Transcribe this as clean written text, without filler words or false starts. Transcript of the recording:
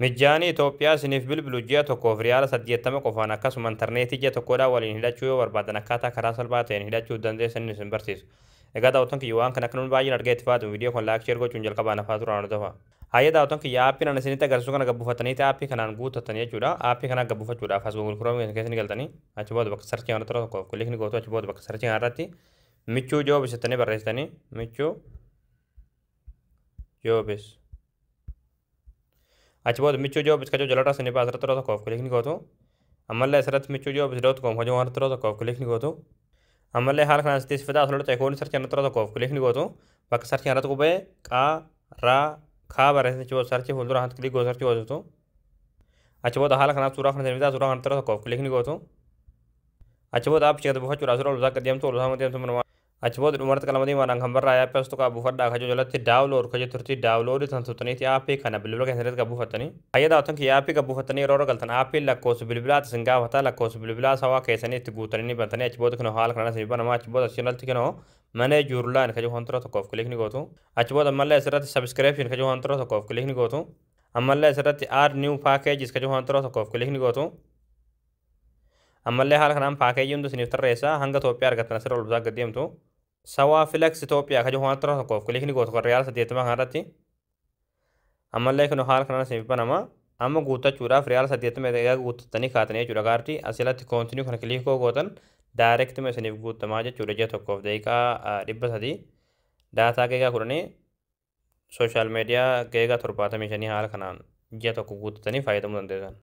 Mijjaanii Itoophiyaa isiniif bilbilu ji'a tokkoof riyaala 80 qofaan, akkasuma intarneetii ji'a tokkodhaa waliin hidhachuu yoo barbaadan akkaataa karaa salphaa ta'een hidhachuu dandeessan isin barsiisu. Egaa daawwattoon kiyya, waan kana akka nuti baay'een argee itti fayyadamu, viidiyoo kun like, share gochuun jalqabaa nafaa turaan hordofa. Hayyee daawwattoon kiyya, aappiin ani isinitti agarsiisu kana gabbuufataniiti aappii kanaan guuttatanii jechuudha. Aappii kana gabbuufachuudhaaf as Google Chrome keessa ni galtanii, achi booda bakka search kana toora tokkoof click ni gootu. Achi booda bakka search kana irratti Michuu Jobs jettanii barreessitanii, Michuu Jobs. Achi booda Michuu Jobs kajoo jalarraa isinii baasa, irratti toora tokkoof click ni gootu. Ammallee asirratti michuujobs.com hojii waan toora tokkoof click ni gootu. Ammallee haala kanaan sitti fidaa, asirratti ikoonii search kana toora tokkoof click ni gootu. Bakka search kana irratti qubee qaa raa kaa barreessanii, achi booda search fuuldura kanatti click gootu, search gootu. Achi booda haala kanaan suuraa kana isin fidaa, suuraa kana toora tokkoof click ni gootu. Achi booda aappii gadi buufachuudhaaf suuraa ol gadi deemtu, ol deemtu manuma. Achi booda dhumarratti qalama diimaadhaan kan barraa'e aappii as tuqaa buufadhaa kajoo jalatti download kajoo turtii, download tan tuttaniiti aappii kana bilbila keessan irratti buufattanii. Hayya daawwattoon kiyya, aappii buufattanii yeroo galtan aappiin lakkoofsa bilbilaati isin gaafata. Lakkoofsa bilbilaa sawaa keessanii itti guutanii ni bantanii. Achi booda kunoo haala kanaan isin banamaa. Achi booda asirratti kunoo manage your line kajoo wantoota tokkoof click ni gootu. Achi booda ammallee asirratti subscription kajoo wantoota tokkoof click ni gootu. Ammallee asirratti add new packages kajoo wantoota tokkoof click ni gootu. Ammallee haala kanaan paakeejii hundi isiniif tarreessa. Hanga Itoophiyaa argattan asirra ol bitaa gad deemtu. Sawaa Flex Itoophiyaa kajoo wantoota tokkoof click ni gootu kan riyaala 80 kanarratti. Ammallee kun haala kanaan isiniif banama. Amma guuttachuudhaaf riyaala 80 egaa guuttattanii kaatanii jechuudha kaardii. Asirratti continue kana click gootan, direct isiniif guuttamaa jechuudha. Ji'a tokkoof daqiiqaa 300, data giga 10, social media giga 75, haala kanaan ji'a tokko guuttatanii fayyadamuu dandeessan.